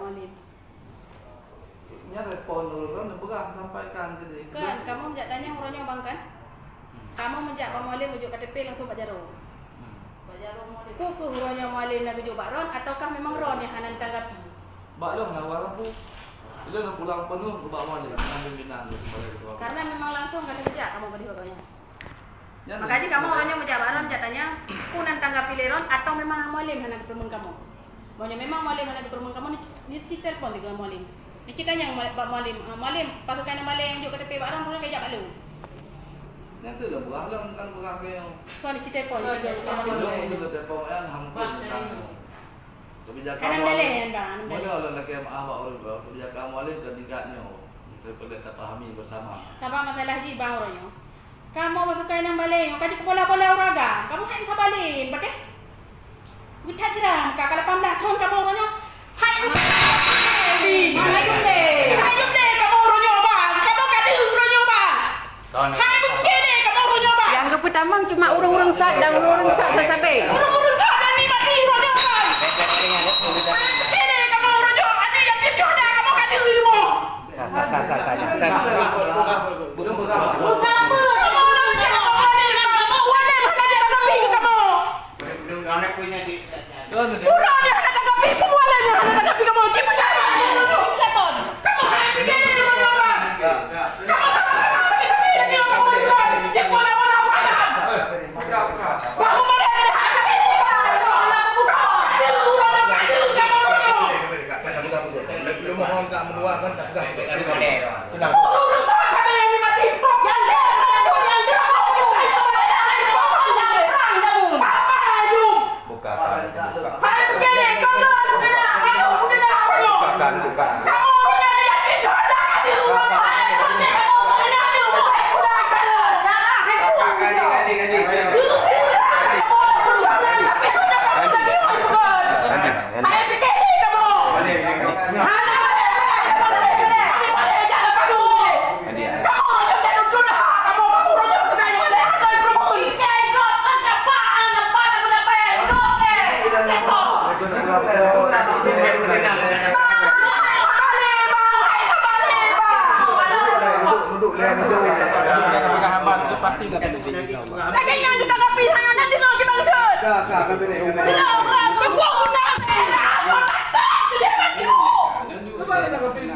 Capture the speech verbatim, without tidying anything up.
Mualem. Nyan respon ureueng neupeugah sampaikan tadi. Kan, kamoe meujak tanyong uroe nyoe bang kan? Hmm. Kamoe meujak bak mualem meujok K T P langsung bak jaroe. Hmm. Bak jaroe mualem. Peu kheueh uroe nyoe mualem na geujok bak ron ataukah memang ron nyang hana neutanggapi? Bak lôn na warapu. Ilôn pulang penuh keu bak mualem, ngon pimpinan lôn, kepala sekolah. Karena memang langsung ka lheueh jak kamoe bak lheueh bak nyan. Nyan. Maka jih kamoe uroe nyoe meujak bak ron, jak tanyong, peue na neutanggapi lé ron, atawa memang mualem hana geupeurumeun kamoe? Meunyoe memang mualem hana geupeurumeun kamoe, ni ci-, ni cit telepon sigoe mualem. Ni cit tanyong mual-, bak mualem, "Ah, mualem, pakon ka na balèe nyang jok K T P bak ron, uroe nyoe ka jak bak lôn?" Nyan tu lôn peugah lôn, kan peugah keu nyang. Kon ni cit telepon, ni cit telepon. Lôn, lôn telepon nyan, hampir tentang Kebijakan Hana mualem, daleh nyan, bang, hana daleh. Mula lôn lakèe meu'ah bak ureueng droe, kebijakan mualem ka tingkat nyoe, kita perlu tapahami bersama. Saban masalah jih, bang, uroe nyoe. Kamoe meusukai nyang balèe nyoe, ka jikeubola-bola ureueng agam. Kamoe hai ka balèe, patéh? Geutat jiram, ka, ka lapan blah thon kamoe uroe nyoe. Hai, hai, hai, kamoe uroe nyoe, bang. Kamoe ka deuh uroe nyoe, bang. Hai, bukon lé kamoe uroe nyoe, bang. Nyang geupeutamong cuma ureueng-ureueng sat dan ureueng-ureueng sat sabe-sabe. Ureueng-ureueng sat dan nikmati uroe nyoe, bang. Hai, bukon lé kamoe uroe nyoe, aneuk yatim piatu kamoe ka deuh ilmu. Ka, ka, ka, ka, ka, ka. Usaha apa? Kamoe uroe nyoe, bang. Kamoe uroe nyoe, bang. Uroe nyoe hana tanggapi, peue mualem nyoe hana tanggapi kamoe. Cit meunan. Kamoe hai pike nyoe, bang. Kamoe sama-sama kami, kami lagi orang mualem. Cit bola-bola mualem. Wah, mualem ni hai pike nyoe, bang. Uroe nyoe, bang. Uroe nyoe, bang. Kamoe uroe nyoe. Lôn mohon ka meudoa kan, tak peugah. Tenang. Buka, buka. Buka, buka. Lagèe nyan geutanyoe pih hana deungoe keu bangseuet. Ka, ka, ka, ka, ka. Beutôi guna teuh, beutôi teuh, teuh, teuh.